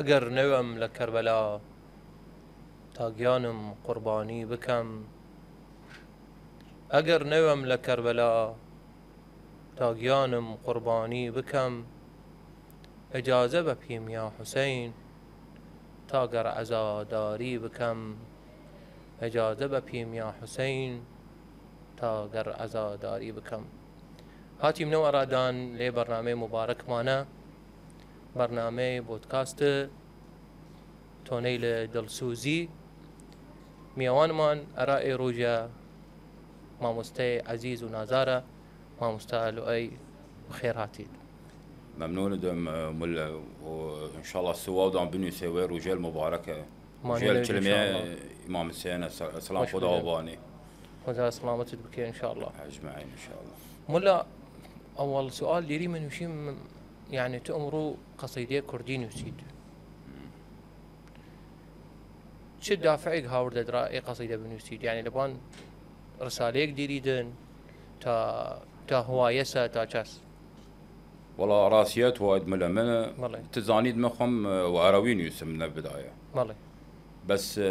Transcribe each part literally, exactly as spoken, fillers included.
ئەگەر نەوێم لە کەربەلا تا گیانم قوربانی بکەم، ئەگەر نەوێم لە کەربەلا تا گیانم قوربانی بکەم، ئجازە بەپیم یا حوسەین تا گەر عەزاداری بکەم، ئجازە بەپیم یا حوسەین تا گەر عەزاداری بکەم. هاتیمنەو ئەرادان لەی بەرنامەی موبارەکمانە، بەرنامەی بۆدکاست تۆنەیل دڵسوزی. میەوانمان ئەرا ئێ رووژە مامۆستای عەزیز و نازارە، مامۆستا لوئەی، بخێر هاتید. مەمنوون دم، مل، و ئنشاڵڵا سواودان بنویسێ وەی رووژەیل موبارەکە. مانێ رووژەیل نەوید چلمێ ئنشاڵڵا. ئیمام حسێنە، سە-، سەلام خوەش خودا بێ. وەبانی. خودا سڵامەتت بکەێ ئنشاڵڵا. ئەجمەعین ئنشاڵڵا. ملا، ئەوەڵ سوال دیری من وشیم، یعنی، تو ئمڕوو قەسیدەی کوردی نووسید. چ دافعێگ هاوردە درا ئێ قەسیدە بنووسید؟ یعنی، لەبان رسالەیگ دیریدن تا، تا هوایەسە تا چەس؟ وەڵا، راسیەت وایت ملە من، بەڵێ. تزانید من خوەم، ئە، وە عەرەوی نویسم نەبدایە. بەڵێ. بەس، ئە،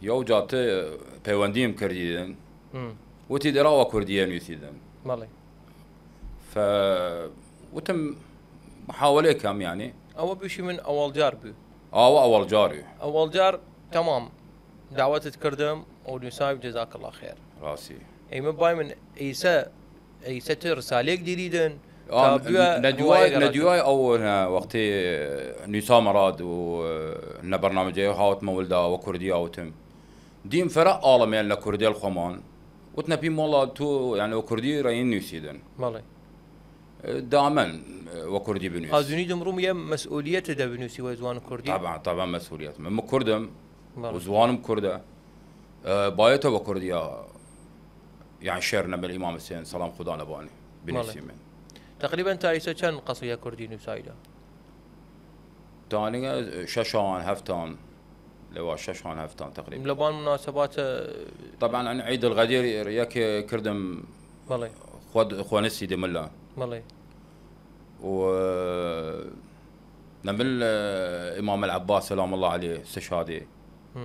یەو جا ت پەیوەندیم کردیدن. م. وتی درا وە کوردیە نویسیدن. بەڵێ. ف، وتم محاولەی کەم، یعنی. ئەوە بشی من ئەوەڵ جار بوو. ئاوە ئەوەڵ جاری. ئەوەڵ جار تەمام داوەتت کردم و نووساوی جزاک الله خێر. راسی. ئەیمە بای من ئیسە، ئیسە ت رسالەیگ دیریدن، تا ئا، بووە نە دوای، هوایەگە نە راسن. دوای ئەو نە وەختی نووسا مەڕاد و نە بەرنامەجەی هاوت مەولدا وە کوردی ئاوتم. دیم فەرە ئاڵەمێن لە کوردێل خوەمان. وتنە پیم وەڵا تو، یعنی، وە کوردی رەین نووسیدن. بەڵێ. دامەن وە کوردی بنووس. ئازونی دمڕوم یە مەسئولیەتە دە بنووسی وە زوان کوردی. طبعا، طبعا مەسئولیەت. من کوردم، بەڵێ. و زوانم کوردە. ئە، بایەتە وە کوردیا، یعنی، شێر نەبل ئیمام حسێن، سەڵام خودا لەبانی، بنووسی بەڵێ. من. تقریبا تا ئیسە چەند قەسیدە کوردی نووسایدە؟ دانگە شەشان، هەفتان، لەوا شەشان، هەفتان تقریبا. لەبان مناسباتە. طبعا، ئەن عید الغەدیر یەک کردم. بەڵێ. خوەد-، خوەنسی دملا. بەڵێ. و نەمل، ئە، ئیمام العباس سلام الله علیه سشادی. م.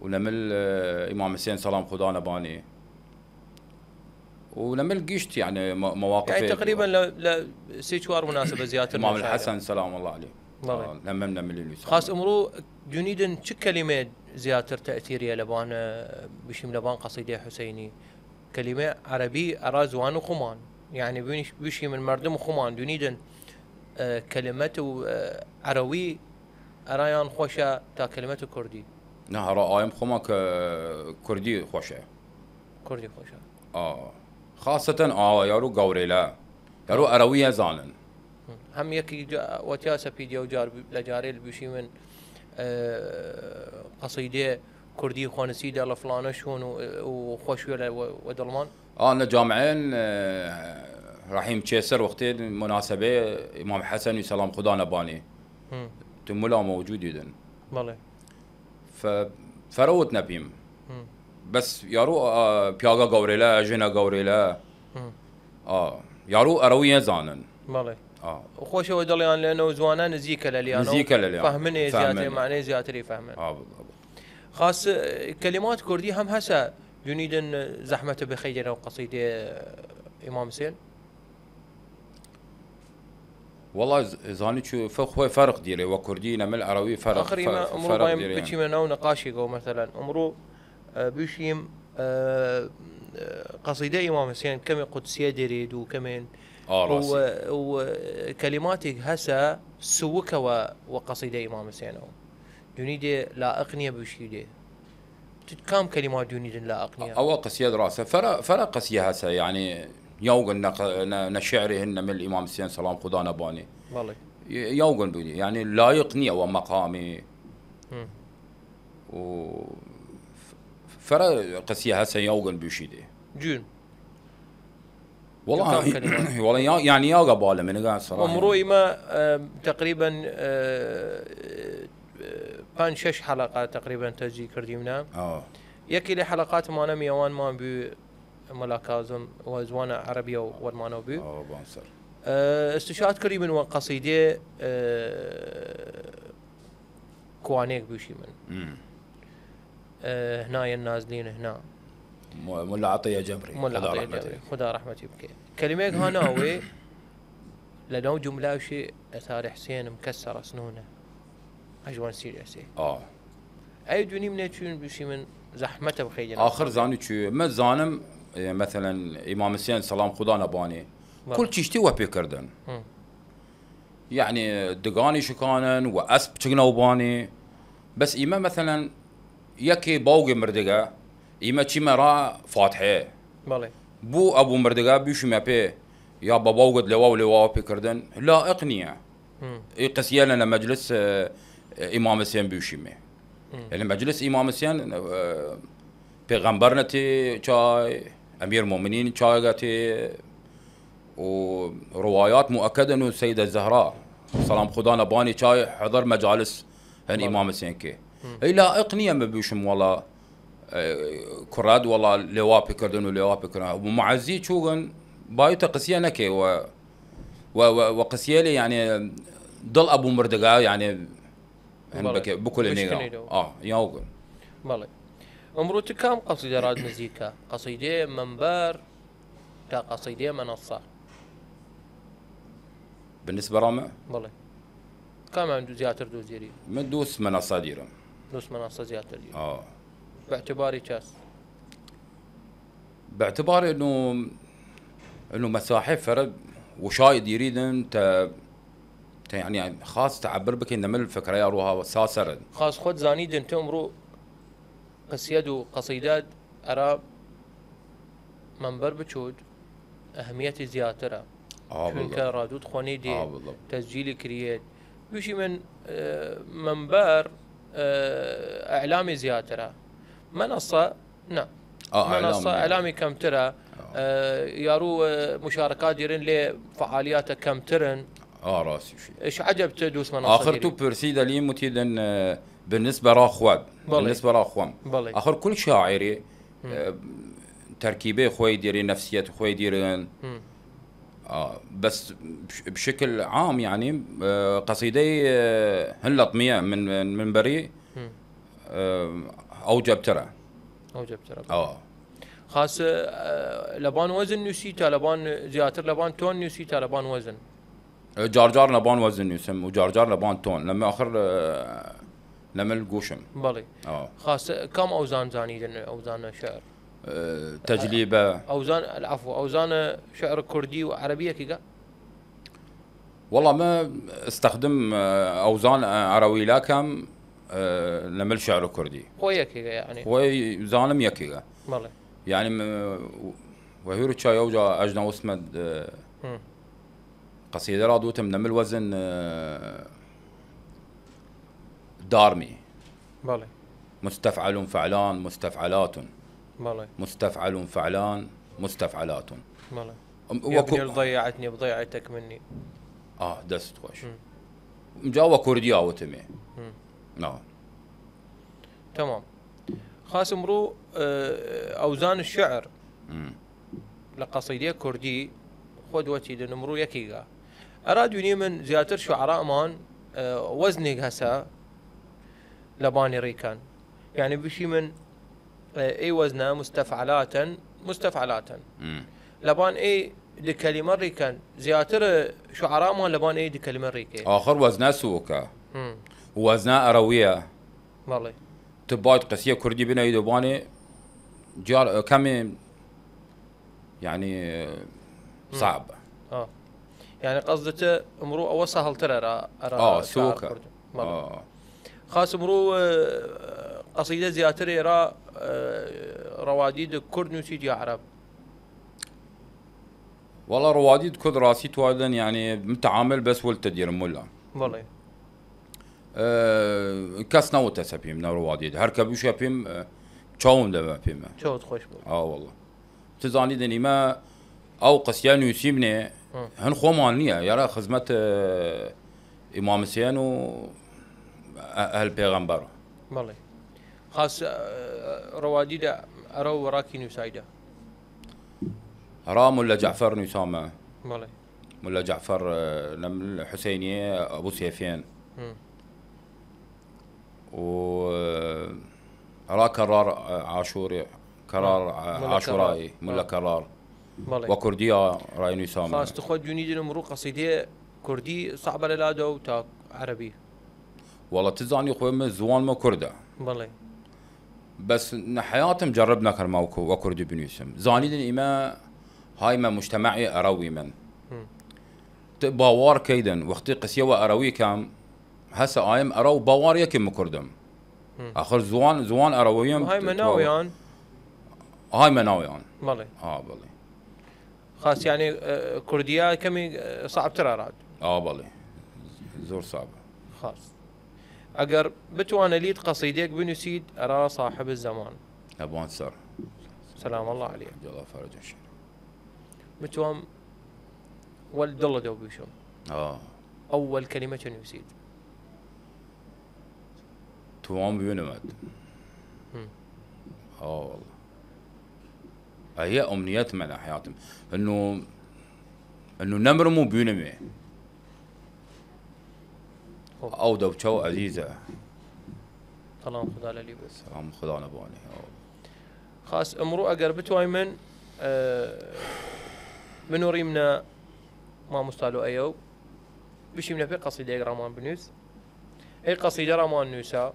و نەمل، ئە، ئیمام حسێن سەڵام خودا لەبانی. و نەمل گیشت، یعنی، مە-، مواقف یعنی، تقریبا لە، لە سێ چوار مناسبە زیاتر ئیمام نووسایە. الحسن سلام الله علیه. بەڵێ. ئا، نەمل، نەملی نووسا. خاس ئمڕوو دونیدن چ کەلیمەیە زیاتر تەئتیریە لەبان، ئە، بشیم لەبان قەسیدەی حوسەینی؟ کەلیمەی عەرەبی ئەرا زوان خوەمان. یعنی، بنیش-، بشی من مەردم خوەمان دونیدن، ئە، کەلیمەت و، ئە، عەرەوی ئەرایان خوەشە تا کەلیمەت کوردی. نە، هەڕا ئایم خوەما کە کوردی خوەشە. کوردی خوەشە. ئا. خاصەتەن ئاوە یارو گەورەیلە. یارو ئەرەویە زانن. هەم یەکی جا-، وەتیا سەپیدیە و جار ب-، لە جارێل بشی من، ئە، قەسیدێ کوردی خوەنسی دە لە فلانە شوون و، و خوەشوێ لە وە، وە دڵمان. ئا، نە جامعەن، ئە، رەحیم چێسەر وەختێ مناسبەی ئیمام حەسەن و سەڵام خودا لەبانی. م. تو ملا موجودیدن. بەڵێ. ف-، فەرەوت نەپیم. م. بەس یارو، ئا، پیاگە گەورەیلە، ژنە گەورەیلە. م. ئا، یارو ئەرەویە زانن. بەڵێ. ئا. خوەشەوە دڵیان لێنە و زوانە نزیکە لە لیانە و نزیکە لە لیان. فەهمنێ زیاتر، فەهمنێ. معنەی زیاتری فەهمن. ئا، بڵ-، بڵ. خاس، ئە، کەلیمات کوردی هەم هەسە دونیدن زەحمەتە بخەیدێنە و قەسیدێ ئیمام حسێن؟ وەڵا ز-، زانی چو ف-، خوەی فەرق دیرێ، وە کوردی نەمل عەرەوی فەرق، ئاخر ئیمە فەرق، ئمڕوو فەرق بایم دیرێ. بچیمە ناو نەقاشێگەوە، مەسەلەن، ئمڕوو، ئە، بشیم، ئە، قەسیدە ئیمام حسێن کەمێ قودسیە دێرێد و کەمێن ئا، و، ڕاستی. و کەلیماتێگ هەسە سووکەوە وە قەسیدە ئیمام حسێنەوە. دونی دێ لائق نییە بشی دێ. تو کام کەلیمات دونیدن لائق نییە؟ ئەوە قەسیەت ڕاسە. فەرە، فەرە قەسیە هەسە، یعنی، یاوگن نە ق-، نە، نە شعرێ هن نەمل ئیمام حسێن سەڵام خودا نەبانی. بەڵێ. یاوگن بودی. یعنی، لایق نییە وە مەقامی. هم. و ف-، فەرە قەسیە هەسە یاوگن بشی دێ. جون. وەڵا، تو کام کەلیمات؟ وەڵا، یا-، یعنی، یاگە بالە منگە سەڵام. ئمڕوو ئیمە، ئە، تقریبا، ئە، ئە، پەنج شەش حەلەقە تقریبا تەسجیل کردیمنە. ئا. یەکی لە حەلەقاتمانە میەوانمان بوو مەلا کازم و زوانە عەرەبیە و وەرمانەوە بوو. ئا، بانسەر. ئە، استشهاد کردیمن وە قەسیدێ، ئە، کوانێگ بویشیمن. م. ئه، هنایەن نازلین هنا. م-، ملا عطیە جەمری. ملا خدا عطیە ڕەحمەتی جەمری. خدا ڕەحمەتی بکەێ. کەلیمەیگ هاناوێ لە ناو جوملاوشێ ئەتار حسێنم کەس سەڕەسنونە. ئەژوان سیریەسێ. ئا. ئەی دونیم نێ چون بویشیمن زەحمەتە بخەیدن. ئاخر زانی چوی؟ مە زانم، ئێ، مەسەلەن ئیمام حسێن سەڵام خودا نەبانێ. بەڵێ. کل چیشتی وە پێ کردن. م. یەعنی دگانی شکانن و ئەسپ چگنەو بانێ. بەس ئیمە مەسەلەن یەکێ باوگێ مردگە، ئیمە چیمە را فاتحێ. بەڵێ. بو ئەبو مردگە بیشیمە پێ، یا بە باوگت لەوا و لەوا پێ کردن، لائق نییە. م. ئی قسیە لە مەجلس، ئە، ئیمام حسێن بیشیمێ. م. یەعنی مەجلس ئیمام حسێن، ئە، پێغەمبەر نەتێ چای، ئەمیر مومنین چایگە تێ، و روایات مؤکدن و سیدە زهرا سلام خودا نەبانی چای حضر مجالس هن بەڵێ. ئیمام حسێن کێ. م. ئی لائق نییە من بویشم وەڵا، ئە، کوڕاد وەڵا لێوا پێ کردن و لێوا پێ کردن. و معزی چوگن بایتە قسیە نەکێ و، و، و، و قسیە لێ، یەعنی دڵ ئەبو مردگا، یەعنی هن بەڵێ. بکە-، بکل نێگا. بشکنەیدەوە. ئا، یاوگن. بەڵێ. ئمڕوو تو کام قەسیدە راد نزیکە؟ قەسیدەی مەنبەر تا قەسیدەی مەنەسە؟ بالنسبە رامە؟ بەڵێ. کامیان دو-، زیاتر دوزیری؟ من دوس مەنەسە دیرم. دوس مەنەسە زیاتر دیرم. ئا. باعتباری چاس؟ باعتبار انه، انه مساحة فرد وشای دیریدن تا، تا یەعنی خاص تعبر بکەین لەمل فکرەیا روها و ساسەرن. خاص خود زانیدن تو ئمڕوو قسیەد و قەسیدەد ئەرا مەنبەر بچود ئەهمیەتی زیاترە. ئا، چونکە بەڵێ. رادود خوەنی دێ، ئا، بەڵێ. تەسجیلی کریەێد. بویشیمن، ئە، مەنبەر، ئە، ئەعلامی زیاترە. مەنەسە، نا. ئا، مەنەسە ئەعلامی. ئەعلامی کەمترە. ئا. ئە، یارو، ئە، مشارکات دیرن لێ فعالیاتە کەمترن. ئا، راستی شی. ئش عجب تو دوس مەنەسە ئاخر دیری. تو پرسی دەلیم وتیدن، ئە، بالنسبە را خواد. بەڵێ. بالنسبە را خوام. بەڵێ. ئاخر کل شاعری، م. ئە، تەرکیبەی خوەی دیری، نەفسیەت خوەی دیرن. م. ئا، بەس بش-، بشکل عام، یەعنی، ئە، قەسیدەی، ئە، هن لەطمیە من، من، من بەری، م. ئە، ئەو جەبترە. ئەو جەبترە. ئەوە. خاس، ئە، لەبان وەزن نووسی تا لەبان زیاتر لەبان تۆن نووسی تا لەبان وەزن؟ ئە، جار جار لەبان وەزن نووسم و جار جار لەبان تۆن. لەمە ئاخر، ئە، لەمل گوشم. بەڵێ. ئەوە. خاس، کام ئەوزان زانیدن، ئەوزانە شعر؟ ئە، تەجلیبە. ئەوزان، العفو، ئەوزانە شعر کوردی و عەرەبی یەکیگە؟ والله ما استخدم، ئە، ئەوزان، ئە، عەرەوی لاکەم، ئە، لەمل شعر کوردی. خۆ یەکیگە، یەعنی. خۆی زانم یەکیگە. بەڵێ. یەعنی م-، وە هیرو چای ئەوجا ئەژنە وسمە، ئە، م. قەسیدە را دوتم لەمل وەزن، ئە، دارمی. بەڵێ. مستفعل فعلان مستفعلات. بەڵێ. مستفعل فعلان مستفعلات. بەڵێ. ئەم، يا وەکو- ابني ضيعتني بضيعتك مني. ئا، دەست خوش. م. جا وە کوردی ئاوتمێ. م. نا. تمام. خاس ئمڕوو، ئە، ئەوزان شعر م. لە قەسیدەی کوردی خود وەتیدن ئمڕوو یەکیگە. ئەرا دوینی من زیاتر شعرامان، ئە، وەزنێگ هەسە لەبانی ڕیکان. یەعنی بشیمن، ئە، ئەی وەزنە مستفعلاتن، مستفعلاتن. م. لەبان ئەی د کەلیمە ڕیکەن، زیاتر شعرامان لەبان ئەی د کەلیمە ڕیکێ. ئاخر وەزنە سووکە. م. وەزنە ئەرەویە. بەڵێ. تو باید قەسیە کوردی بنەی دەبانێ جار، کەمێ، یەعنی، م. صعب. ئا. یەعنی قەسدت ئمڕوو ئەوە سەهڵترە ئەرا، ئەرا ئا، شعر سووکە. کوردی. بەڵێ. ئا. خاس ئمڕوو، ئە، قەسیدە زیاتر ئێرا، ئە، ڕەوادی د کورد نووسید یا عەرەب؟ والله ڕەوادی د کورد ڕاستی تواردن، یەعنی، متعامل بەس ولتە دیرم ولا. بەڵێ. ئە، کەس نەوتە سەپیم نە ڕەوادی. هەر کە بووشە پیم، ئە، چاوم دەبە پیمە. چاوت خۆش بوو. ئا، والله. تو زانیدن ئیمە ئەو قەسیە نووسیمنێ، م. هن خوەمان نییە، یارا خزمەت، ئە، ئیمام حسێن و ئە-، ئەهل پێغەمبەر. بەڵێ. خاس، ئە، ڕەوادیدە ئەرەو وەڕاکی نووسایدە. ئەرا ملا جەعفەر نووسامە. بەڵێ. ملا جەعفەر، ئە، لەم حسینیە ئەبو سێفێن. م. و ئەرا کەڕار عاشوری، کەڕار ملا عاشورایی، کەڕار. ملا کەڕار. بەڵێ. وە کوردیا رای نویسامە. خاس تو خۆ دونیدن ئمڕوو قەسیدەێ کوردی سەعبە لە لادەو تا عەرەبی؟ وەڵا تزانی خوێ من زوان مە کوردە. بەڵێ. بەس نە حیاتم جەرب نەکەرمە وە کو-، وە کوردی بنویسم. زانیدن ئیمە هایمە مجتمعی ئەرەوی من. هم. ت-، باوار کەیدن وەختی قسیە وە ئەرەوی کام، هەسە ئایم ئەرەو باوار یەکی مکردم. هم. ئاخر زوان، زوان ئەرەویم. هایمە ناویان. هایمە ناویان. بەڵێ. ها، بەڵێ. خاس یعنی، ئە، کوردیا کەمی، ئە، سەعبترە راد. ئا، بەڵێ. زۆر سەعبە. خاس. ئەگەر بتوانە لید قەسیدەێک بنووسید ئەرا ساحب زەمان. ئەبوان سەر. سلام الله علیه. جەڵا فەرەجە شەر. بتوام وەل دڵە دەو بویشم. ئا. ئەوەل کەلیمە چە نووسید؟ توام بوینمەد. هم. ئا، وەڵا. ئەیە ئەمنیەت منە حیاتم. ئەنو، ئەنو نەمرم و بوینمێ. خۆ. ئەو دەوچەو عەزیزە. سلام خدا لەلی بێت. سلام خدا نەبوانێ. ئا. خاس ئمڕوو ئەگەر بتوای من، ئە، بنوڕیم نە ماموستا لۆ ئەیەو، بشیم نە پێ قەسیدەێک رامان بنووس. ئەی قەسیدە رامان نووسا،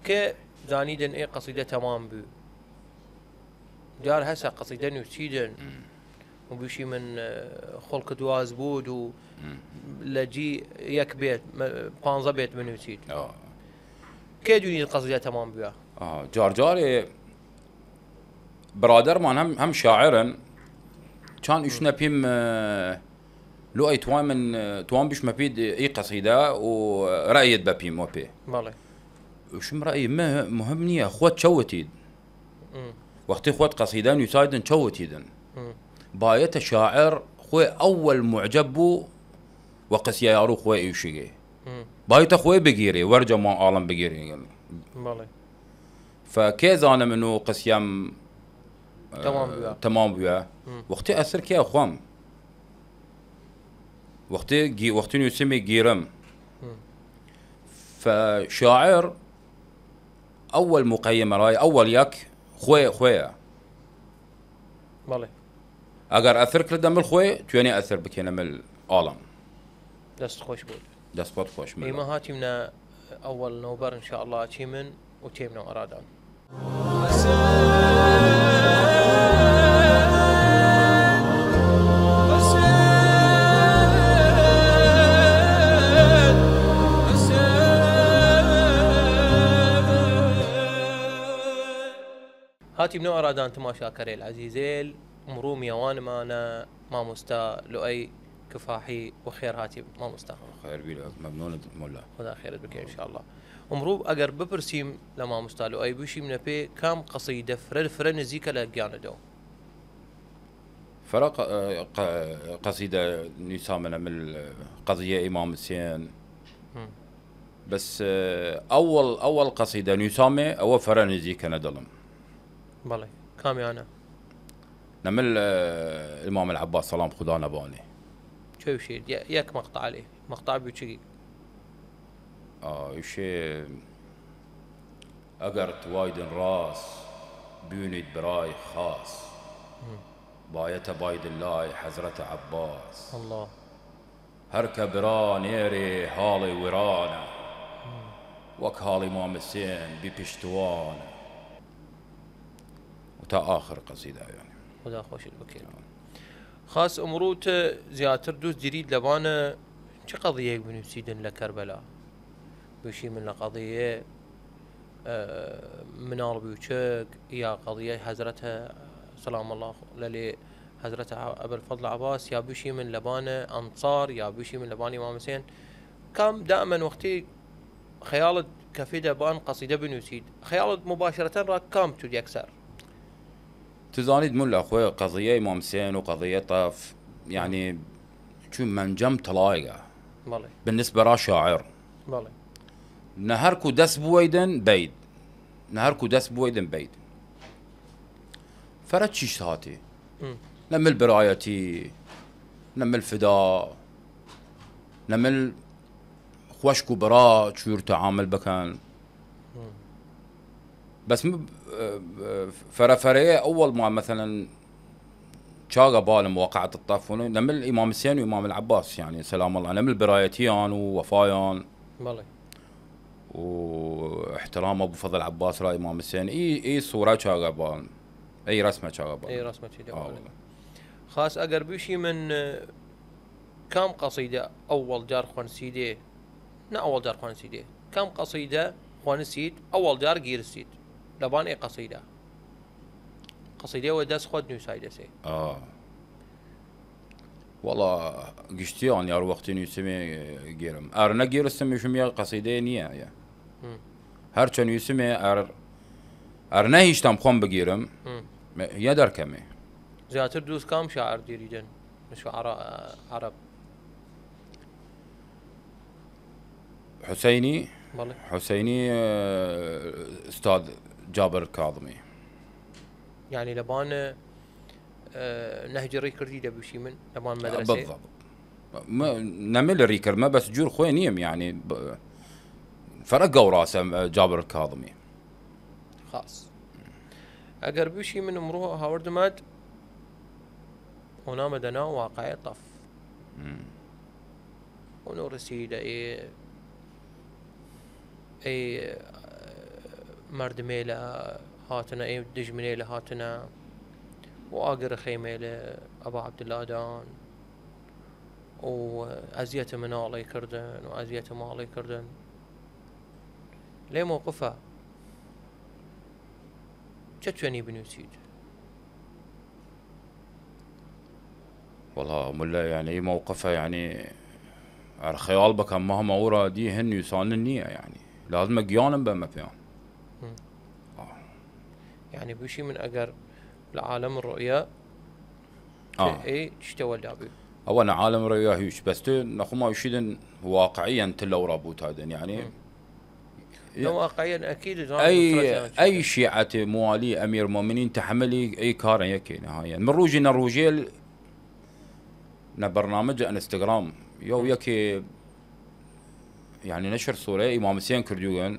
کە زانیدن ئەی قەسیدە تەمام بوو. جار هەسە قەسیدە نووسیدن. مم. و بشی من، ئە، خڵق دواز بود و مم. لە جی یەک بێت، مە-، پانزە بێت بنووسید. ئا. کێ دونی قەسیدە تەمام بووە؟ ئا، جار جارێ برادەرمان هەم، هەم شاعرن، چان ئوشنە پیم، ئە، لۆ ئەی توان من، ئە، توان بشمە پید ئی قەسیدە و رەیت بەپیم وە پێ. بەڵێ. وشم رەئی مه-، مهم نییە، خوەت چەوتید. مم. وەختی خوەت قەسیدە نویسایدن چەوتیدن. مم. بایەتە شاعر خوێ ئەوەل معجب بوو وە قسیە یاڕوو خوێ ئیوشیگێ. مم. بایەتە خوێ بگیرێ، وەرجە ما ئاڵم بگیرێ. بەڵێ. فە کێ زانم ئنو قسیەم، ئە، تەمام بووە. تەمام بووە. مم. وەختی ئەسر کێ خوەم. وەختی گی-، وەختی نویسمی گیرم. مم. فە شاعر ئەوەل مقەیمە رای ئەوەل یەک خوێ، خوێە. بەڵێ. ئەگەر ئەثر کردە مل خوێ، توێنێ ئەثر بکەنە مل ئاڵم. دەست خۆش بود. دەست پات خۆش مل. ئیمە هاتیمنە ئەوەل نەوبەر، ان شاء الله چیمن و تێمنەوە ئەرادان. هاتیمنەوە ئەرادان تماشاکەرەیل عەزیزەیل، ئمڕوو میەوانمانە ماموستا لۆئەی کفاحی. وەخێر هاتی ماموستا. خێر بی، مەمنونت ملا. خودا خێرت بکە ان شاء الله. ئمڕوو ئەگەر بپرسیم لە ماموستا لۆئەی بویشیمنە پێ کام قەسیدە فرە، فرە نزیکە لە گیانەدەو؟ فرە ق-، ق-، قەسیدە نویسامنە مل قەزیە ئیمام حسێن. هم. بەس، ئە، ئەوەڵ، ئەوەڵ قەسیدە نویسامێ، ئەوە فرە نزیکەنە دڵم. بەڵێ، کامیانە؟ نە مل، ئە، ئیمام العباس سەڵام خودا نەبانێ. چۆ وشێ؟ یە-، یەک مەقتەع لێ. مەقتەع بوو چگی؟ ئا، وشێ، ئەگەر توایدن ڕاس، بوینید برای خاس. هم. بایەتە بایدن لای حەزرەتە عەباس. الله. هەر کە برا نێرێ هاڵێ ورانە، وەک هاڵی مام حسێن بی پشتوانە. و تا ئاخر قەسیدە یانی. خودا خۆشت بکەێت. خاس ئمڕوو ت زیاتر دوست دیرید لەبانە چ قەضیەیەک بنووسیدن لە کەربەلا؟ بویشیمن لە قەضیە، ئە، مناڵ بووچک یا قەضیە حەزرەتە سەڵام الله لەلێ حەزرەتە ئەبەلفەضل عەباس، یا بویشیمن لەبانە ئەنسار، یا بویشیمن لەبانی ئیمام حسێن. کام دائمەن وەختی خەیاڵت کەفیدە بان قەسیدە بنووسید، خەیاڵت مباشرەتەن ڕا کام چود یەکسەر؟ تزانید ملا خوێ قەضیە ئیمام حسێن و قەضیە تەف، یعنی، چون مەنجەم تڵایگە. بەڵێ. بالنسبە را شاعر. بەڵێ. نە هەر کو دەس بوەیدن بەید. نە هەر کو دەس بوەیدن بەید. فرە چیشت هاتی. م. نە مل برایەتی، نە مل فدا، نە مل خوەشک و برا چوور تعامل بکەن. بەس م-، فرە فرەیە ئەوەڵ ما مەسەلەن چاگە بالم واقعة الطف ونە-، نەمل ئیمام حسێن و ئیمام العباس، یعنی سلام الله، نەمل برایەتیان و وەفایان بەڵێ. و احترام ابو فضل عباس را ئیمام حسێن، ئی، ئی سوورە چاگە بالم، ئی رەسمە چاگە بالم. ئەی ڕەسمەتی دێ، ئاوە. بەڵێ. خاس ئەگەر بویشیمن، کام قەسیدە ئەوەڵ جار خوەنسیدێ؟ نە ئەوەڵ جار خوەنسیدێ. کام قەسیدە خوەنسید ئەوەڵ جار گیرسید لەبان ئەی قەسیدە؟ قەسیدەێ وە دەس خوەد نویسایدەسێ. ئا. وەڵا گشتیان یار وەختی نویسمێ گێرم. ئەر نەگیرستم میشم یە قەسیدەێ نییە یە. هەرچە نویسمێ ئەر، ئەر نەهیشتم خوەم بگیرم، یە دەرکەمێ. زیاتر دووس کام شاعر دیریدن؟ شعراء عرب. حسینی؟ بەڵێ. حسینی، ئە، ئوستاد جابر کاظمی. یعنی لەبان، ئە، نەهجی ڕی کردی دەبوشی من، لەبان مەدرسێ. بالضبط. م-، نەمێ لە ڕی کردمە، بەس جوور خوێ نییم، یعنی، ب-، فەرق گەوراسە، ئە، جابر کاظمی. خاس. ئەگەر بوشی من ئمڕوو هاوردمەد، ئەو نامە دەنا واقعێ تەف. ونو رسیدە ئێ، ئەی مەردمێ لە هاتنە، ئەی دژمنێ لە هاتنە، و ئاگر خەیمێ لە ئەبا عەبدوللادان، و ئەزیەتە مناڵەی کردن، و ئەزیەتە ماڵەی کردن. لێ موقفە چە توێنی بنووسید؟ وەڵا، ملا، یعنی، ئی موقفە، یعنی، ئەر خەیاڵ بکەم، مەهمە ئەو را دی هن نویسانن نییە، یعنی، لازمە گیانم بەمە پێیان. یعنی، بوشی من ئەگەر لە عالم ڕۆیە، ئا. ئەی شتەوە لابی. ئەوە نە عالم ڕۆیە هیچ، بەس تو نەخۆما وشیدن واقعیەن تلە ئەو را بوتادن، یعنی، لە واقعیەن ئەکید ئەی، ئەی شیعەت موالی ئەمیر مۆمنین تەحملی ئەی کارە یەکێ نەهایەن. من ڕوژی نە ڕوژێل نە بەرنامەج ئەنستگرام یەو یەکێ، یعنی، نەشر سوورە ئیمام حسێن کردووگەن،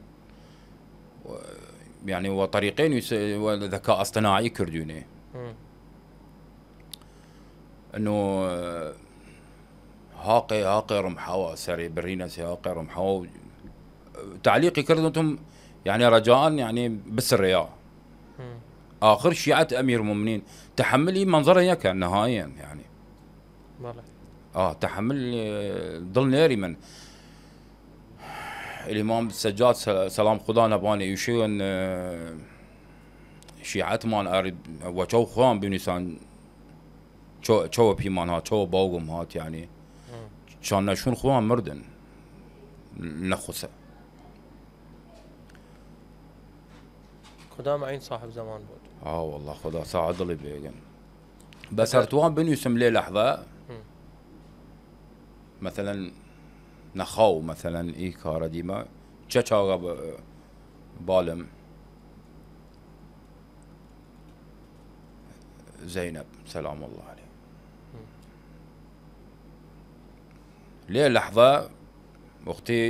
و، یعنی، وە طریقەی نویس-، وە ذەکا ئەستەناعی کردوونێ. انه هاقێ، هاقێ ڕمحاوە سەرێ برینە سێ هاقێ ڕمحاوە و تعلیقی کردن تم، یعنی، رجاء، یعنی، بسریا. آخر شیعەت ئەمیر مومنین تەحملی منظرە یەکە نەهایەن، یعنی. بەڵێ. ئا، تەحمل، ئێ، دڵ نێری من. ئیمام سەجاد سە-، سەلام خودا نەبانێ ئیشێن، ئێ، شیعەتمان ئەر وەچەو خوان بنویسان چۆ، چۆ پیمان هات، چۆ باوگم هات، یعنی. چان نەشون خوان مردن. نەخوسە. خدا معین صاحب زمان بود. ئا، والله، خدا ساعە دڵی بێگن. بەس هەرتوان بنویسم لێ لەحظە. مەسەلەن، نەخاو، مەسەلەن، ئی کارە دیمە. چە چاگە ب-، بالم. زەینەب، سەلام الله علیه. لێ لەحظە وەختی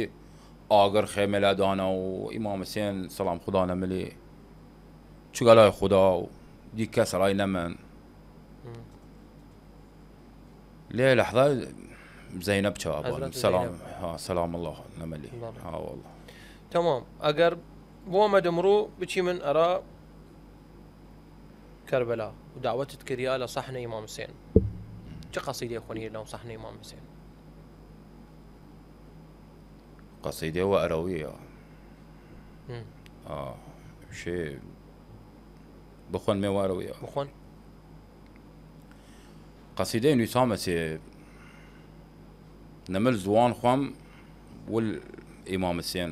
ئاگر خێمێ لە دانا و ئیمام حسێن سەلام خودا نەملی چگە لای خودا و دی کەس رای نەمن. لێ لەحظە زەینەب چاوان. حەزرەت سەلام، زەینەب. ها، سەلام الله نەملی. بەڵێ. ها، والله. تەمام. ئەگەر بۆمە دمڕوو بچی من ئەرا کەربەلا و داوەتت کریا لە سەحنە ئیمام حسێن. چ قەسیدێ خوەنی لەو سەحنە ئیمام حسێن؟ قەسیدێ وە ئەرەویە. ئا، شێ، بخوەن مێ وە ئەرەویە. بخوەن. قەسیدەی نویسامەسێ نەمل زوان خوەم ول ئیمام حسێن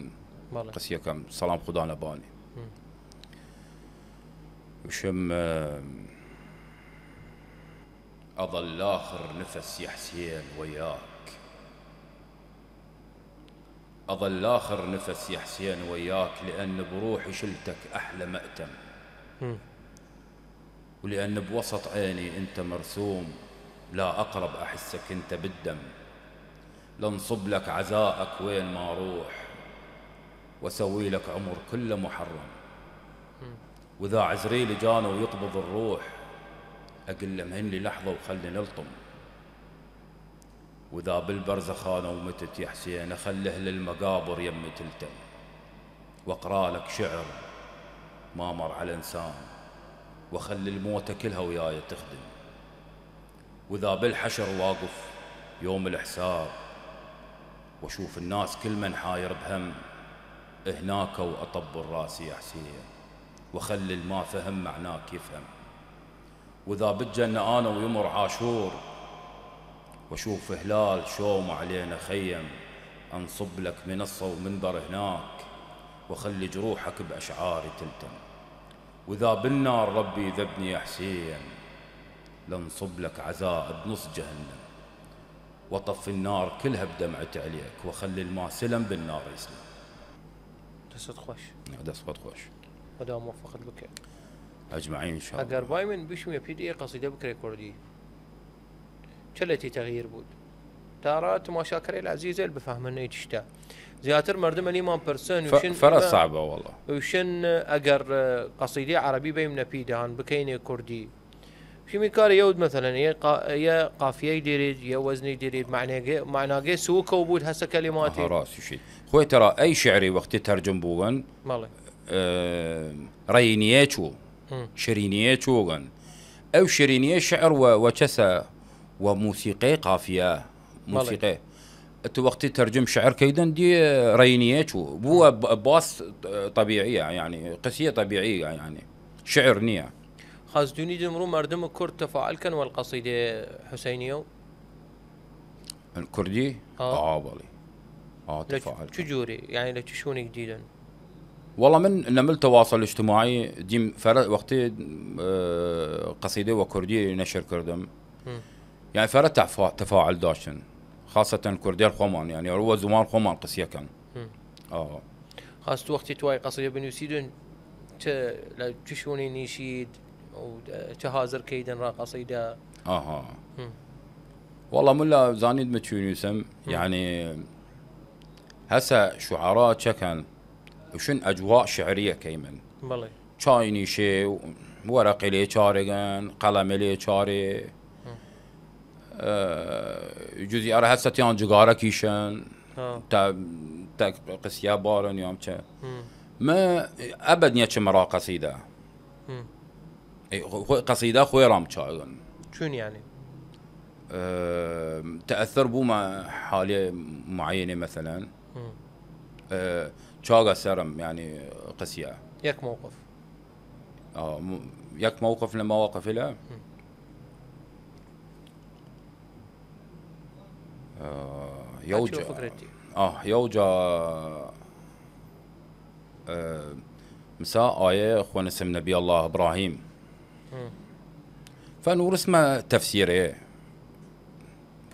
بەڵێ. قەسیەکەم سەڵام خودا نەبانی. وشم، ئە، أظل آخر نفس يا حسين وياك. أظل آخر نفس يا حسين وياك، لأن بروحي شلتك أحلى مأتم. ولأن بوسط عيني أنت مرسوم، لا أقرب أحسك أنت بالدم. لنصب لك عزاءك وين ما روح، وسوي لك عمر كله محرم. وإذا عزريل جانه يقبض الروح، أقل له مهني لحظة وخلني نلطم. وإذا بالبرزخ أنا ومتت يا حسين، أخله للمقابر يمي تلتم. وأقرأ لك شعر ما مر على إنسان، وأخلي الموتى كلها وياي تخدم. وإذا بالحشر واقف يوم الحساب، وأشوف الناس كل من حاير بهم، هناك وأطبل راسي يا حسين، وأخلي الما فهم معناك يفهم. وإذا بالجنة أنا ويمر عاشور، وأشوف هلال شوم علينا خيم، أنصب لك منصة ومنبر هناك، وأخلي جروحك بأشعاري تلتم. وإذا بالنار ربي يذبني يا حسين، لنصب لك عزاء بنص جهنم، وأطفي النار كلها بدمعة عليك، وأخلي الما سلم بالنار يسلم. دەست خۆش. دەست خۆت خۆش. خدا موفقت بکە. ئەجمعین ئینشاءاللە. ئەگەر بای من بشمێ پید ئی قەسیدە بکرێ کوردی، چە لەتی تەغییر بود؟ تارا تماشاکەرەیل عەزیزەیل بفەهمن ئی تشتە. زیاتر مەردم ئەنیمان پرسن، ف-، وشن فرە ئیمە، صعبە والله. وشن ئەگەر، اه، قەسیدەی عەرەبی بەیمنە پیدان بکەینێ کوردی، شیمی کار یود مثلا، یە قا-، یە قافیەی دیرید، یە وەزنی دیرید، معناگە، معناگە سووکەو بود هەسە کەلیماتی. ئەها، راست شی. خوی ترا ئەی شعری وەختی تەرجم بوون، بەڵێ. ئە، رەینیە چوو، هم. شرینیە چووگن. ئەو شرینیە شعر و، و چەسە و موسیقی قافیە، بەڵێ. موسیقی. تو وەختی تەرجم شعر کەیدن دی رەینیە چوو. بووە ب-، باس طبیعیە، یعنی، قسیە طبیعیە، یعنی. شعر نییە. خاس دونی دمڕوو مەردم کورد تەفاعل کەن وەل قەسیدە حوسەینیە و؟ کوردی؟ ئا. ئا، بەڵێ. ئا، لە تەفاعل چ کەن. جووری؟ یعنی لە چ شوونێک دیدن؟ وەڵا من نەمل تەواسەل اجتماعی دیم فەرە وەختی، ئە، قەسیدە وە کوردی نەشر کردم. هم. یعنی فەرە تەفا-، تەفاعل داشتن. خاصەتەن کوردێر خوەمان، یعنی ئەوە زووان خوەمان قسیە کەن. هم. ئا. خاس تو وەختی توای قەسیدە بنووسیدن، چ، لە چ شوونی نیشید و چ حاضر کەیدن را قەسیدە؟ ئاها. هم. وەڵا ملا زانید من چوی نووسم، هم. یعنی هەسە شعرا چەکەن، وشن ئەجواء شعریە کەیمن. بەڵێ. چای نیشێ، وەرەقی لێ چارێگن، قەڵەمێ لێ چارێ. هم. ئە، جزئی ئەرە هەسەتیان جگارە کیشن، ها. تا، تا قسیە بارن یام چە. هم. مە ئەبەد نیە چ مەرا قەسیدە. هم. ئەی، خو-، خو-، قەسیدە خوێ رام چاگن. چون یعنی؟ ئە، تەئەثر بوومە حالێ معینێ مثلا. هم. ئە، چاگە سەرم، یعنی قسیە. یەک موقف. ئا، م-، یەک موقف لە مواقف لە. هم. ئە، یەو هاتی جا. وە فکرەتی. ئا، یەو جا، ئە، مسا ئایە خوەنسم نەبی الله ئبراهیم. هم. فەنوورسمە تەفسیرێ.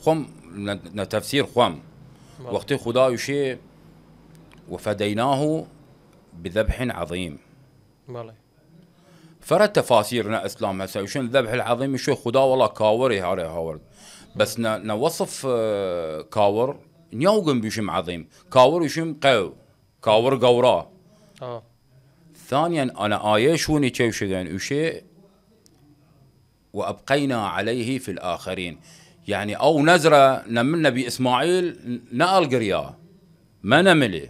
خوەم نە، نە تەفسیر خوەم. بەڵێ. وەختی خودا وشێ: وفدیناه بذبح عظیم. بەڵێ. فرە تەفاسیر نە ئسلام هەسە، وشن ذبح العظیم، وشێ خودا وەڵا کاوەێ هارێ هاورد. بەس نە، نە وەسف، ئە، کاوەر نیاوگن بشم عظیم. کاوەر وشم قەو. کاوەر گەورا. ئا. ثانیا، ئەنە ئایە شوونی چێوشگەن، وشێ: وأبقينا عليه في الآخرين. یعنی ئەو نەزرە نە من نەبی ئسماعیل نە ئەڵگریا. مە نەملێ.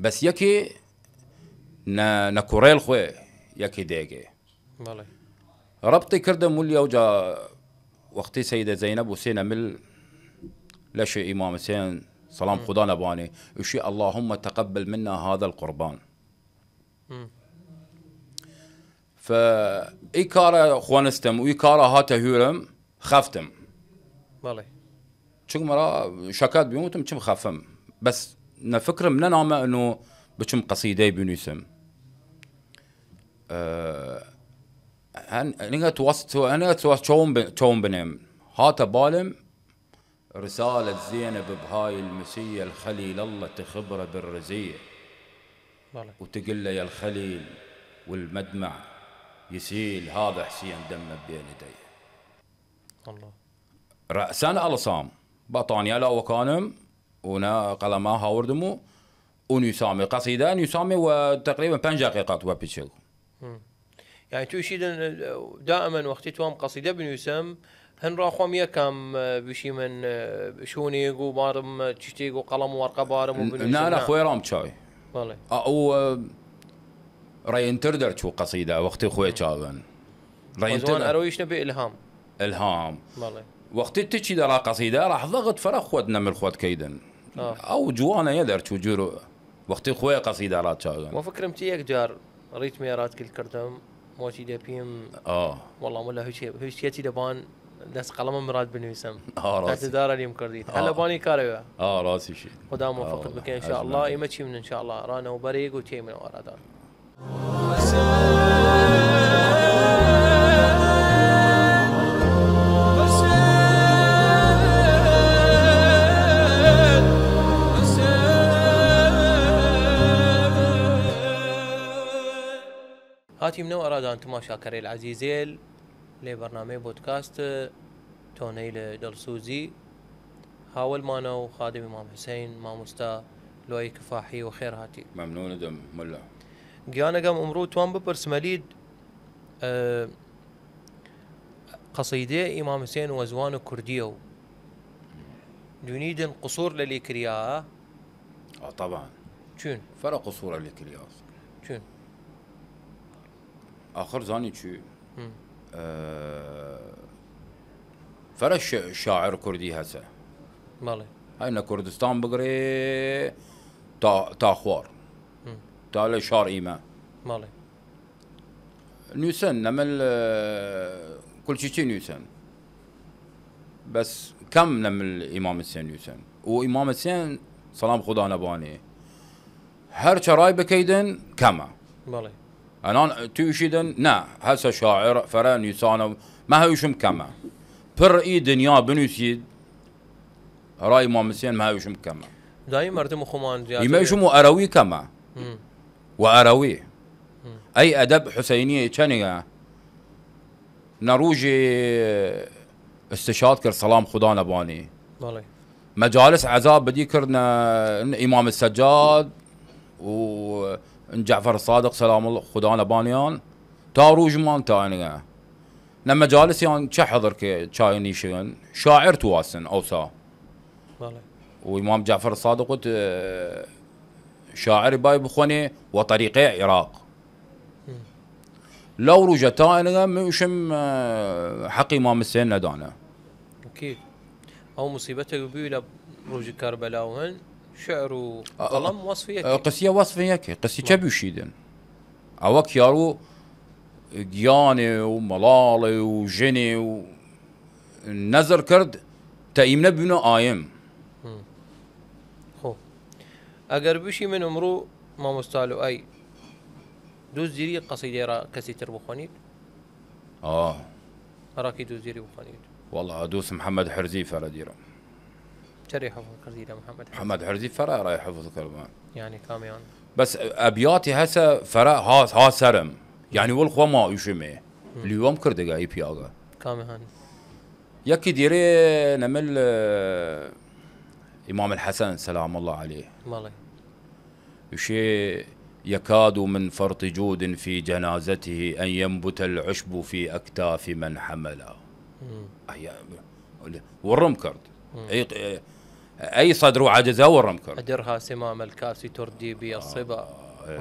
بەس یەکێ نە، نە کوڕێل خوێ یەکێ دێگێ. بەڵێ. ربطی کردم ولی ئەو جا وەختی سەیدە زەینەب حوسێن ئەمل لەشێ ئیمام حوسێن سەڵام هم. خودا نەبانێ، وشی: اللهم تقبل منا هذا القربان. هم. ف ئی کارە خوەنستم و ئی کارە هاتە هویرم، خەفتم. بەڵێ. چونکە مەرا شەکات بیموتم چم خەفم. بەس نە فکرم نەنامە ئەنو بچم قەسیدەی بنویسم. ئە، هەن، هەنگە تواست، هەنگە تواست چەوم ب-، چەوم بنێم. هاتە بالم: رسالة زينب بهاي المسية الخليل الله تخبره بالرزية. بەڵێ. وتقله يا الخليل والمدمع يسيل، هذا حسين دمه بين يديه. الله. رأسا ئەڵسام، بەتانیا لاوەکانم، ئەوە قەڵەما هاوردم و، و نویسامی قەسیدە، نویسامی وە تەقریبەن پەنج دەقیقە وە پیچگ. یانی تویشیدن، دائما وەختی توام قەسیدە بنویسم، هن ڕاخوام یەکام، بشی من، شونیگ و بارم چیتیگ و قەڵەم و وەرقە بارم و بنویسم. نا، نا، خوێ ڕام چای. بەڵێ. ئەو ڕێنتر دەرچوو قەسیدە وەختی خوێ چاگن. ڕێنتر ئەرەویش نەبێ ئلهام. ئلهام. بەڵێ. وەختی تچی دەڵا قەسیدە، ڕەحزەغت فەرە خوەت نەمر خوەت کەیدن. ئەو جوانە یە دەرچوو جور وەختی خوێ قەسیدە ڕا چاگن. وە فکرم تی یەک جار ڕیتمێ ڕات گل کردم، مۆچی دەپیم. ئا. وەڵام وەلا هیچ، هیچ یەتی دەبان دەس قەڵەمە مراد بنویسم. ئا، ڕاست. دارە لیم کردید. هەلە بانی کارەوە. ئا، ڕاستیشی. خدا موفقت بکەن ان شاء الله. ئیمە چی من ان شاء الله. ڕانەو بەرێگ و تێمن ئارادان. هاتیمنەو ئەرادان تماشاکەرەیل عەزیزەیل لە بەرنامەی بۆدکاست تۆنەیل دڵسوزی. هاوەلمانە و خادم ئیمام حسین، ماموستا لوای کفاحی و خێر هاتی. مەمنونتم ملا. گیانەگەم ئمڕوو توان بپرسمەلید، ئە، قەسیدەی ئیمام حسین وە زوان کوردیە و دونیدن قسوور لەلی کریا؟ ئا، طبعا. چون؟ فەرە قسوورە لە کریاس. چون؟ ئاخر زانی چی؟ ئە، فەرە ش-، شاعر کوردی هەسە. بەڵێ. هەی نە کوردستان بگرێ تا، تا خوار. تا لە شار ئیمە. بەڵێ. نویسن، نەمل، ئە، کلچیچی نویسن. بەس کەم نەمل ئیمام حسین نویسن. و ئیمام حسین سلام خودا نەبانێ. هەر چە ڕای بکەیدن کەمە. بەڵێ. ئەنان تویشیدن، نە، هەسە شاعر، فەرە نویسانە، مە هەویشم کەمە. پر ئی دنیا بنویسید، ڕای ئیمام حسین مە هەویشم کەمە. دایی مردم خومان زیاتر. ئیمەیشم و ئەرەوی کەمە. و ئەرەوی. ئەی ئەدەب حسینیە چەنگە؟ نە رووژی استشهاد کرد سلام خودا نەبانی. بەڵێ. مەجالس عەزا بدی کردنە ئیمام سەجاد و جعفر صادق سلام الله خودا نەبانیان تا رووژمان تا ئەنگە. نە مەجالسیان چە حەضر کە چای نیشگن شاعر تواسن ئەوسا. بەڵێ. و ئیمام جعفر صادق وت، ئە، شاعر بای بخوەنێ وە طریقەی عراق. لەو رووژە تا ئەنگە من وشم، ئە، حەقی ئیمام حسین نەدانە. ئەکید. ئەو موسیبەتێک بوی لە رووژی کەربەلا و هن شعر و ئە، ئە، قەڵەم وەسفی یەکێ. قسیە وەسفی یەکێ. قسی چە بوشیدن؟ ئەوە کیارو گیانێ و مەڵاڵێ و ژنێ و نەزر کرد تە ئیمنە بوینە ئایم. خۆ. ئەگەر بشی من ئمڕوو مامۆستا لوئای دووز دیری قەسیدەی را کەسی تر بخوەنید؟ ئا. ئەراکی دووز دیری بخوەنید. وەڵا دووس محەمەد حرزی فەرە دیرم. چەرێ حەفڵ کردی لە محەمەد حرزی؟ محەمەد حرزی فەرە ئەرای حەفڵ کردمان. یعنی کامیان؟ بەس ئەبیاتی هەسە فەرە ها، ها سەرم. یعنی وەڵ خۆ ما ئوشمێ. لیوەم کردگە ئی پیاگە. کامیان؟ یەکی دیرێ نەمل، ئە، ئیمام الحەسەن سلام الله علیه. بەڵێ. وشێ: يكاد من فرط جود في جنازته أن ينبت العشب في أكتاف من حملا. ئەی، وڕم کرد. ئەی، ئەی صدر و عجزە وڕم کرد. أدرها سمام الكاس تردي بي الصبا،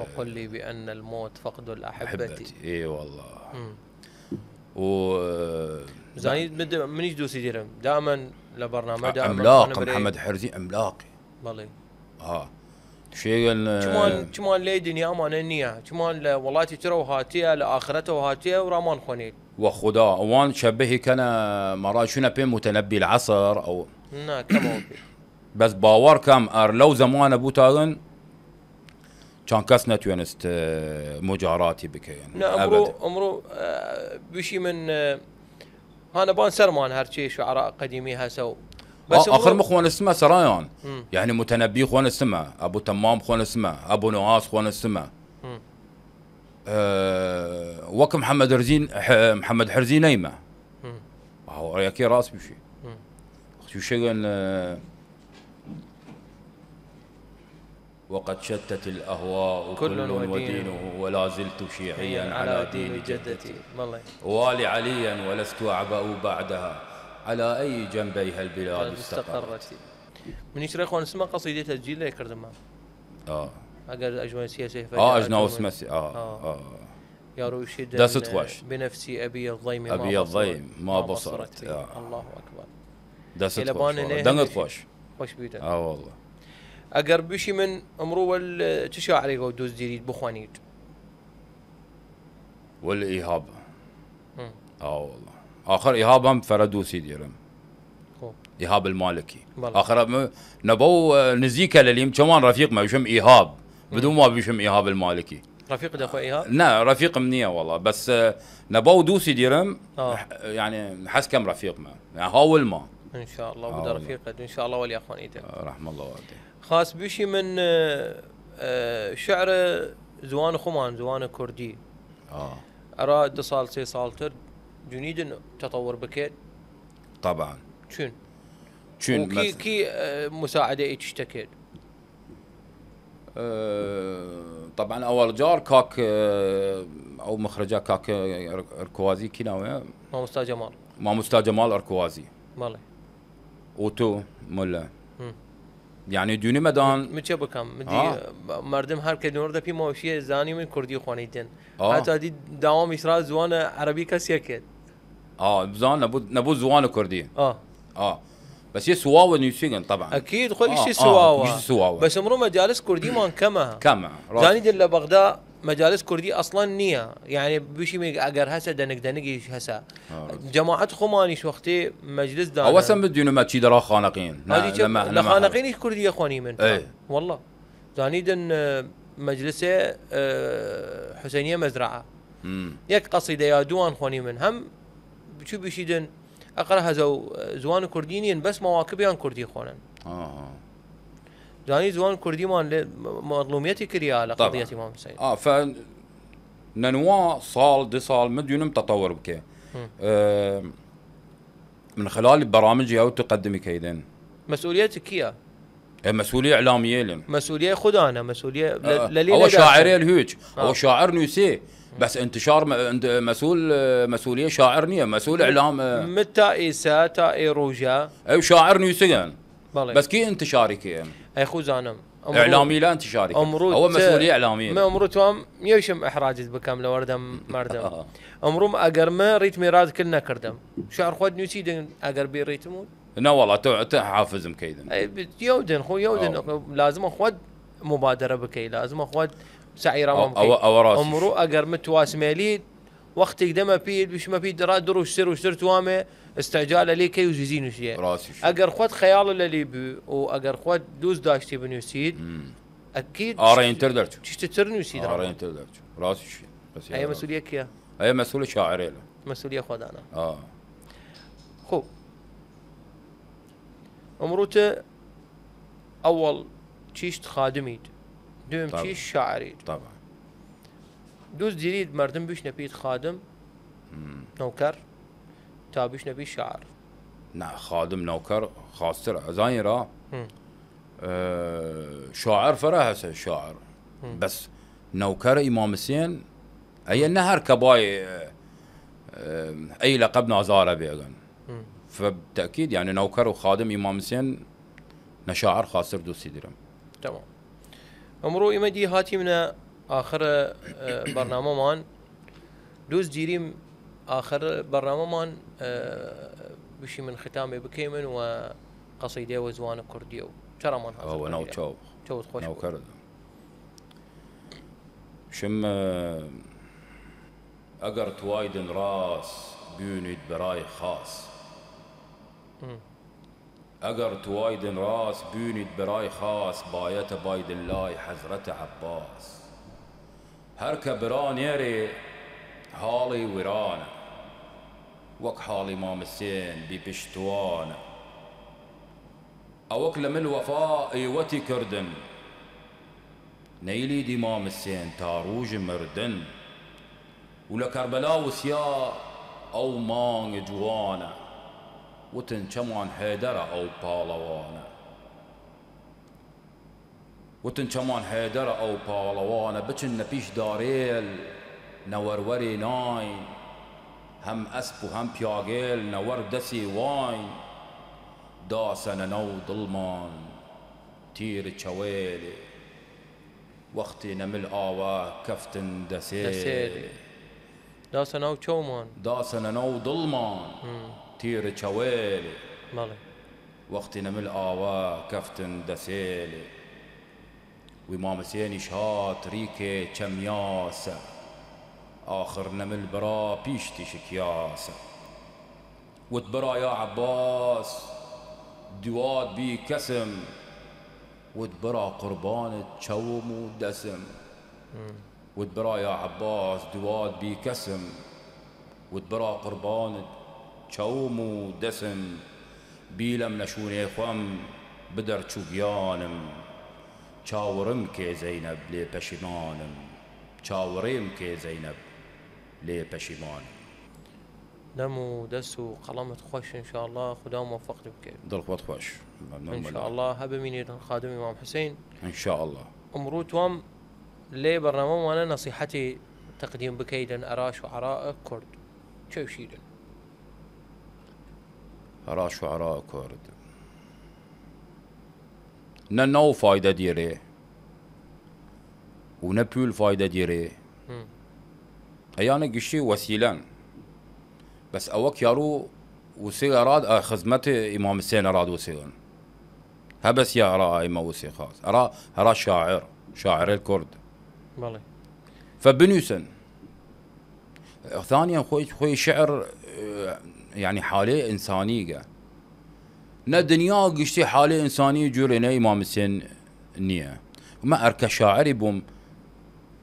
وقل لي بأن الموت فقد الأحبة. ئێ والله. و، ئە، زانیت، من د-، منیش دووسی دیرم. دامن لە بەرنامە دامن ئەملاق، خانم رێ. محەمەد حرزی ئەملاقی. بەڵێ. ها. شێگەن، ئە، چمان، چمان لەی دنیامانە نییە. چمان لە وڵاتی ترەوە هاتیە، لە ئاخرەتەوە هاتیە و ڕامان خوەنێت. وە خودا، ئەوان شەبهی کەنە مەڕا چونە پێ متنبی العصر ئەو. نا، کەمەوە پێ. بەس باوەڕ کەم ئەر لەو زەمانە بوتاگن، چەن کەس نەتوێنست، ئە، مجاراتی بکەن. نە، ئەمڕۆ، ئەبەد. ئەمڕۆ، ئە، بشی من، ئە، هانەبان سەرمان هەرچی شعراء قەدیمی هەسە و. بەس ئا-، ئەمڕۆ ئاخر مخوەنستمە سەرایان. یعنی متنبی خوەنستمە، ئەبو تەمام خوەنستمە، ئەبو نواس خوەنستمە. ئە، وەک محەمەد حرزین، ح-، محەمەد حرزی نەیمە. ئاوەڕەیەکی ڕاست بشی. وەختی شێگەن، ئە، وقد شتت الأهواء كل كل ودينه. ودينه، ولا زلت شيعيا على دين جدتي. بەڵێ. والي عليا ولست أعبأ بعدها، على أي جنبيها البلاد استقرت. منیش رێ خوەنسمە قەسیدەی تەسجیل لێ کردمە. ئا. ئەگەر ئەژنۆسیە سێ ئا، ئەژنۆسمە سێ، ئا، ئا. ئا. یاروشی دەست خوش. بنفسی ئەبی الضیم ما ئەبی الضیم ما بصرت. بصرت. ئا. الله أكبر. دەست خوش. دەنگت خوش. خوش بیتە. ئا والله. ئەگەر بشی من ئمڕوو وەل چ شاعرێک و دوست دیریت بخوانیت؟ وەل ئیهاب. ئا والله. آخر ئیهاب هم فرە دوسی دیرم. خۆ. ئیهاب المالکی. بەڵێ. آخر م-، نەبەو، ئە، نزیکە لەلیم چەوان رەفیق مە بشم ئیهاب. بدون ما بشم ئیهاب المالکی. رەفیق دەخۆ ئیهاب؟ نه، رەفیقم نییە والله. بەس، ئە، نەبەو دوسی دیرم. ئا. یعنی حەز کەم رەفیق مە. یعنی هاول ما. ان شاء الله. هاول. بودە رەفیقت. ان شاء الله وەلی ئەخوانیتە. رحم الله والديه. خاس بشی من، ئە، ئە، شعر زوان خومان، زوان کوردی. ئا. ئەرا دە ساڵ، سێ ساڵتر جونیدن تەتەور بکێت؟ طبعا. چون؟ چون و کی، مەس-، کی، ئە، مساعدە ئی تشتە کرد؟ ئە، طبعا ئەوەڵ جار کاک، ئە، ئەو مخرجە کاک ئەر-، ئەرکوازی کی ناوێ؟ مامۆستا جەماڵ. مامۆستا جەماڵ ئەرکوازی. بەڵێ. ئۆتۆ ملا. هم. یعنی دونی مەدان. من چه بکەم؟ من دی، ئا. مردم هەر کە دنۆر دەپی ماوشیە زانی من کوردی خوانیتن. ئا. هەتا دی داوام ئیسرا زوان عربی کەسیە کرد. ئا، بزان نەبوو، نەبوو زوان کوردی. ئا. ئا. بەس یە سواوە نویسیگن طبعا. ئەکید، خۆ ئا، گشتی ئا، سواوە. گشتی سواوە. بەس ئمڕۆ مەجالس کوردیمان کەمە. کەمە، ڕاست. زانیدن لە بەغدا مەجالس کوردی ئەسڵان نییە. یعنی بشیمی ئەگەر هەسە دەنگ دەنگیش هەسە. ها، ڕاست. جەماعەت خومانیش وەختی مەجلس دانە. ئەوەسە من دونمە چی دەڕا خانەقین. نە، ئاجی چە نەمە، لە نەمە خانەقینیش کوردی خوانیمن. ئەی. والله. زانیدن، ئە، مەجلسێ، ئە، حوسەینیە مەزرعە. هم. یەک قەسیدە یا دووان خوانیمن. هەم بچو بشیدن ئەقرا هەزە و، ئە، زوان کوردی نیین، بەس مەواکبیان کوردی خوانن. ئاها. زانی زوان کوردیمان لە م-، مەظلومیەتی کریا لە طبعا. قضیەتی ئیمام حوسەین. ئا، فە نەنوا ساڵ، دە ساڵ من دونم تەتەور بکێ. هم. ئە، من خلال بەڕامجی ئەو تقدمی کەیدن. مەسئولیەت کیە؟ ئە، مەسئولی ئیعلامیە لن. مەسئولیە خودانە، مەسئولیە لە، ئە، لە لێ ئەوە نەداسە. شاعرێ هویچ. ئەوە ئا. شاعر نویسێ. بەس انتشار م-، انت-، مەسئول، ئە، مەسئولی شاعر نییە، مەسئول ئیعلام، ئە. من تا ئیسا، تا ئێ ڕۆژە. ئەو شاعر نویسگن. بەڵێ. بەس کی انتشاری کێن؟ ئەی خو زانم. ئیعلامی لە انتشاری کێن. ئەوە مەسئولی ئیعلامی. من ئمڕوو توام یەوشم ئەحراجت بکەم لە وەردەم مەردم. ئمڕووم ئەگەر من ڕیتمی ڕاد کل نەکردم. شعر خۆت نووسیدن ئەگەر بێ ڕیتم و؟ نە وەڵا، تۆ، تۆ حافزم کەیدن. ئەی، ب-، یەودن، خۆ یەودن، ئەو. لازمە خۆت مبادرە بکەی، لازمە خۆت سعی ڕەوان ئەو، بکەی. ئەوە، ئەوە ڕاست. ئمڕوو ئەگەر من تواسمێلیت، وەختیگ دەمە پید، بشمە پید، دڕا دو رووژ، سێ رووژتر توامێ، استعجالە لێ کەی و زیزی نووسیە. ڕاستیش. ئەگەر خوەت خەیاڵ لەلی بو و ئەگەر خوەت دووس داشتی بنووسید، مم. ئەکید ئاڕێنتر دەرچوو. چشتتر نووسید. ئاڕێنتر دەرچوو. ڕاستیش. بەس ئەی یارە. مەسئولیە کیە؟ ئەی مەسئول شاعرێ لە. مەسئولیە خوەدانە. ئا. خۆ. ئمڕوو تە ئەوەڵ چیشت خادمید، دوێم طبعا. چیشت شاعرید. طبعا. دووس دیرید مەردم بیشنە پید خادم، مم. نەوکەر، تا بیشنە پید شاعر. نا، خادم نەوکەر خاستر ئەزانی را. مم. ئە، شاعر فرە هەسە شاعر. مم. بەس نەوکەر ئیمام حسێن، ئەیە مم. نە هەر کە بای، ئە، ئە، ئەی لەقەب نازارە بێگن. مم. فە تەکید، یعنی نەوکەر و خادم ئیمام حسێن نە شاعر خاستر دووسی درم. تمام. ئمڕوو ئیمە دی هاتیمنە ئاخر، ئە، بەرنامەمان. دووس دیریم ئاخر بەرنامەمان، ئە، بشی من ختامێ بکەیمن و قەسیدێ وە زوانە کوردیە و چەڕەمان حەزر ئەوە ناو بکەیە. چاو. چەوت خۆش بوو. ناوکەر. شم، ئە، ئەگەر توایدن ڕاس بوینید بەرای خاس. مم. ئەگەر توایدن ڕاس بوینید بەرای خاس، بایەتە بایدن لای حەزرەتە عەباس. هەر کە برا نێرێ هاڵی ورانە، وەک حاڵی مامسێن بی پشتوانە. ئەوەک لە مل وەفا ئێوەتی کردن، نەیلیدی مامسێن تا ڕووژ مردن. و لە کەربەلا وسیا ئەو مانگ جوانە، وتن چەمان حێدەرە ئەو پاڵەوانە. وتن چەمان حەیدەرە ئەو پاڵەوانە، بچننە پیش دارێل نەوەر وەرێ ناین، هەم ئەسپ و هەم پیاگێل نەوەر دەسێ واین، داسەنە نەو دڵمان تیر چەوێلێ، وەختێ نەمل ئاوە کەفتن دەسێلێ. دەسێلێ. داسە ناو چەومان. داسەنە ناو دڵمان. هم. تیر چەوێلێ. بەڵێ. وەختی نەمل ئاوا کەفتن دەسێلێ. وی مامسێنیش هات ریکێ چەمیاسە، ئاخر نەمل برا پیش تیشکیاسە. وت برا یا عەباس، دوات بی کەسم، وت برا قوربانت چەوم و دەسم. وت برا یا عەباس، دوات بی کەسم، وت برا قوربانت چەوم و دەسم، بیلەم نەشوونێ خوەم بدەر چوگیانم، چاوڕم کێ زەینەب لێ پەشیمانم، چاوڕێم کێ زەینەب لێ پەشیمانم. دەم و دەس و قەڵەمت خوەش انشاءاللە، خودا موفقت بکەێت. دڵ خوەت خوەش. مەمنون مەلا. انشاءاللە هە بمینێت خادم ئیمام حوسەین. انشاءاللە. ئمڕوو توام لەێ بەڕنامەمانە نەسیحەتی تەقدیم بکەیدن ئەرا شوعەراء کورد چەوشیدن؟ ئەرا شوعەراء کورد نە نەو فایدە دیرێ و نە پول فایدە دیرێ. هم. ئەیانە گشتی وەسیلەن. بەس ئەوە کیاروو وسێ ئەراد ئە خزمەت ئیمام حسێن ئەراد وسێن. هە بەس یا ئەرا ئایمە وسێ خاص. ئەرا، ئەرا شاعر، شاعر کورد. بەڵێ. فە بنووسن. ثانیاً خوەی، خوەی شعر، ئە، یعنی حالێ ئنسانیگە. نە دنیا گشتی حالێ ئنسانی جوورێ نە ئیمام حسێن نییە. مە ئەرکە شاعری بووم،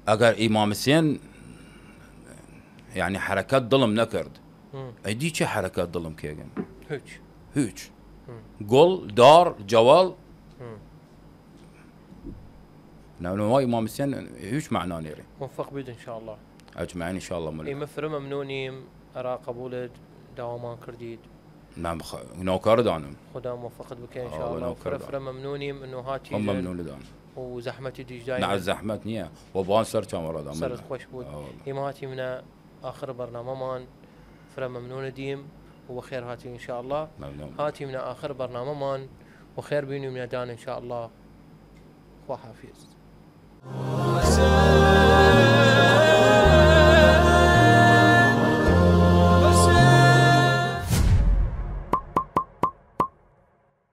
ئەگەر ئیمام حسێن، یعنی حرەکەت دڵم نەکرد. هم. ئەی دی چه حرەکەت دڵم کێگن؟ هیچ. هیچ. هم. گوڵ، دار، جەوەڵ. هم. ناونەوای ئیمام حسێن هیچ معنا نێرێ. موفق بیت انشاءاللە. ئەجمعین انشاءاللە ملا. ئیمە فرە مەمنونیم ئەرا قەبولت داوامان کردید. نام خ-، ناوکار دانم. خودا موفقت بکە انشاءاللە. ناوکار فرە، دانم. فرە مەمنونیم انو هاتی. خۆم مەمنون دان. و زەحمەتی دیش دایم. نه، زەحمەت نییە. و بان سەر چاوەڕا دان. سەرت خوەش بوود. ئیمە هاتیمنە ئاخر بەرنامەمان، فرە مەمنونە دیم و وەخێر هاتی انشاءاللە. مەمنون. هاتیمنە ئاخر بەرنامەمان، وەخێر بینیمنە دان انشاءاللە. خواحافظ.